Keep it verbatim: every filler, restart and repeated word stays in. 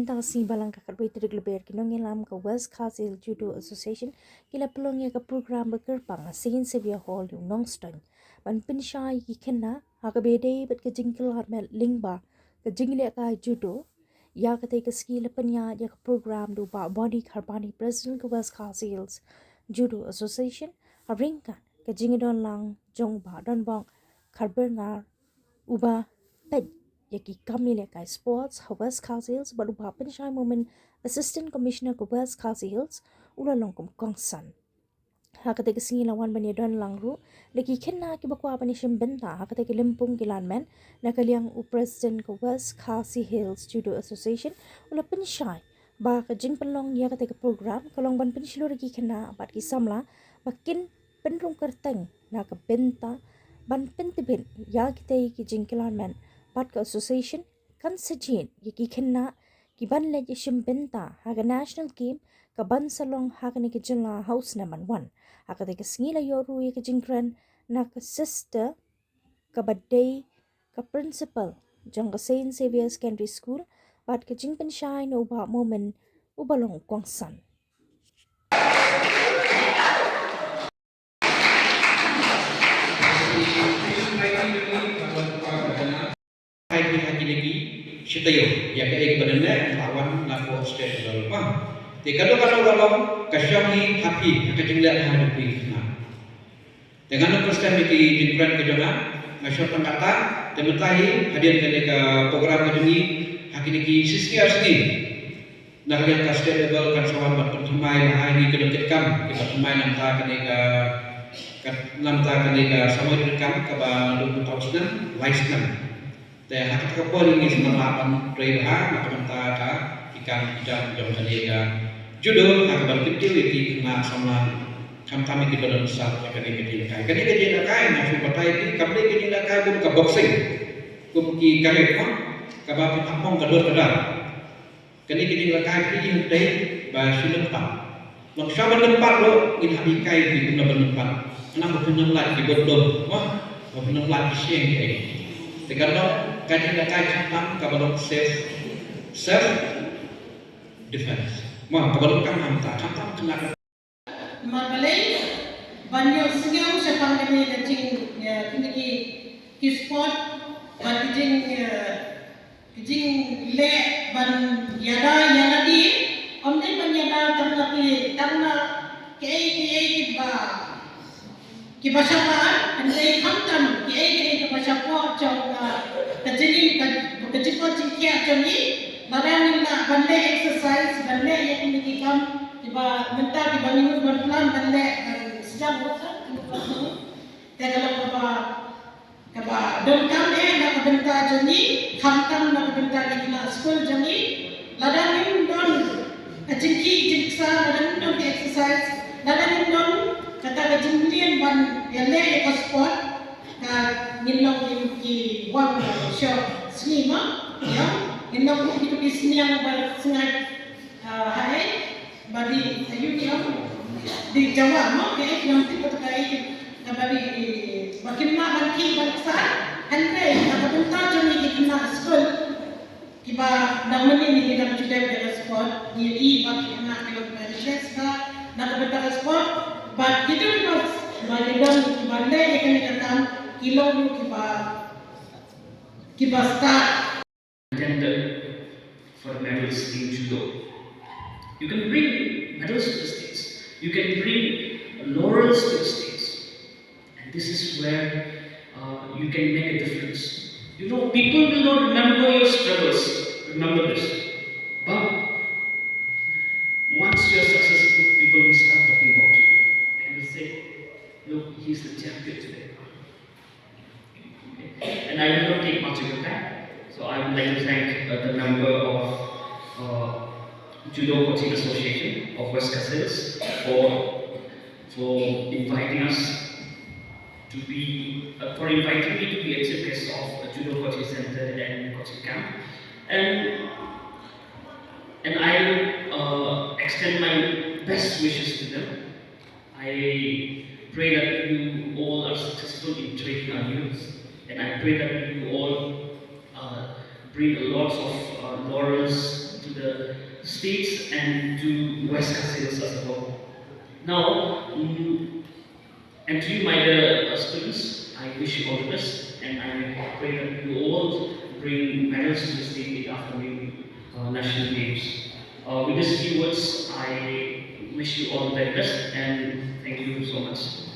kata ka sngi Balang ka khatwei tarik Lber, ki nongïalam ka West Khasi Hills Judo Association ki la pynlong ïa ka program ba kyrpang ha Saint Xavier Hall, Nongstoiñ, ban pynshai ïa ki khynnah ha kaba ïadei bad ka jingkylla met lyngba ka jinglehkai judo. Ïa katei ka sngi la pynïaid ïa ka program da u Bah Boni Kharbani, President ka West Khasi Hills Judo Association, ha ryngkat ka jingdon lang jong u Bah Donbok Kharberngar, uba peit ïa ki kam ïalehkai sports ha West Khasi Hills, bad u Bah Pynshai Momin, Assistant Commissioner ka West Khasi Hills, u la long kum u kongsan. Ha katei ka sngi la wan ban ïadon lang ruh da ki khynnah kiba kwah ban ïashim bynta ha katei ka lympung ki lad met. Na ka liang u President ka West Khasi Hills Judo Association u la pynshai ba ka jingpynlong ïa katei ka program ka long ban pynshlur ïa ki khynnah bad ki samla ba kin pynrung kyrteng na ka bynta ban pyntbit ïa kitei ki jingkylla met, bad ka association kan sa jied ïa ki khynnah ki ban leit ïashim bynta ha ka National Game ka ban sa long ha kane ka jylla ha u snem ban wan. Ha katei ka sngi la ïoh ruh ïa ka jingkren na ka Sister kaba dei ka Principal jong ka Saint Xavier Secondary School, bad ka jingpynshai na u Bah Momin, uba long u kongsan. Hai ki, hai ki leki, shi taïew ïa kaei kaba don leh, ba wan na ka state level. Te kano kano kano ka shong hi ha phi, ha ka jingleh ha phi. Te ngan ym pynskhem ïa ki jingkren ka jong nga, nga short tang kata. Te mynta hi hadien kane ka program ka jong ngi, ha kine ki shisngi ar sngi, na ka liang ka state level kan sa wan ban pynthymmai ïa ngi ki nongkitkam kiba thymmai na ka bynta kane ka, ka, na ka bynta kane ka samoi treikam kaba naduh mynta u snem lai snem. Te ha kata ka por ngi sngewbha ban trei bha na ka bynta ka, ki kam ki jam jong kane ka judo, ha kaba kyntiew ïa ki khynnah samla, khamtam ïa kiba don sap ïa kane ka jingïalehkai. Kane ka jingïalehkai, nga shu batai ïa phi, kam dei ka jingïalehkai kum ka boxing, kum ki karate, kaba pynhap mong ka dor ka dar. Kane ka jingïalehkai ka dei hangtei ba shu lympat. Long shuwa ban lympat ruh ngin hap hikai phi kumno ban lympat. Khnang ba phin ym lait ki bot dom, mo, ba phin ym lait ki shyieng ki ei. Te ka long ka jingïalehkai khamtam kaba long self, self defense, mo, kaba long khamtam, khamtam khnang. Namar balei, ban ïohsngew shaphang kane ka jing, eh, kine ki, ki sport, ban ki jing, eh, ki jingleh ban ïada ïa lade, ym dei ban ïada tang na ki, tang na kiei kiei kiba, kiba shabar, hynrei khamtam kiei kiei kiba shapoh jong ka, ka jingim, ka, ka jingkoit jingkhiah jong ngi, lada ngim lah ban leh exercise, ban leh ïa kine ki kam kiba mynta kiba ngi mut ban plan ban leh, ban sdang ruh ka, kine ki kam. Te ka long kaba, kaba donkam eh na ka bynta jong ngi, khamtam na ka bynta ki khynnah skul jong ngi. Lada ngim don ka jingkhih jingksa, lada ngim don ka exercise, lada ngim don kata ka jingmlien ban ïaleh ïa ka sport, ka ngin long ki, ki wang shoh sngi, mo. Ïa, ngin long ki, ki sniang ba sngaid, ah, haei, ba dei aïu, ïa, dei jawa, mo, kaei, ngam tip kata kaei, kaba dei, ba kim lah ban khih ban ksah. Hynrei na ka bynta jong ngi ki khynnah skul kiba dang mynnin, ngi dang ju dep ïa ka sport, ngi ïohi ba ki khynnah ki long ba interest ka na ka bynta ka sport, bad kito kiba, ba ki dang, kiba leh ïa kane ka kam, ki long kiba, kiba stad. Contender for medals in judo. You can bring medals to the States. You can bring laurels to the States. And this is where, uh, you can make a difference. You know, people will not remember your struggles. Remember this. But once you're successful, people will start talking about you. And will say, "Look, he's the champion today." And I will not take much of your time. So I would like to thank, uh, the member of, uh, Judo Coaching Association of West Khasi Hills for, for inviting us to be, uh, for inviting me to be a chief guest of a Judo Coaching Center and Coaching Camp. And, and I, uh, extend my best wishes to them. I pray that you all are successful in training our youth, and I pray that you all, uh, bring lots of, uh, laurels to the States and to West Khasi Hills as a whole. Now, mm, and to you, my dear uh, students, I wish you all the best, and I pray that you all bring medals to the state in the upcoming uh, national games. Uh, with these few words, I wish you all the very best, and thank you so much.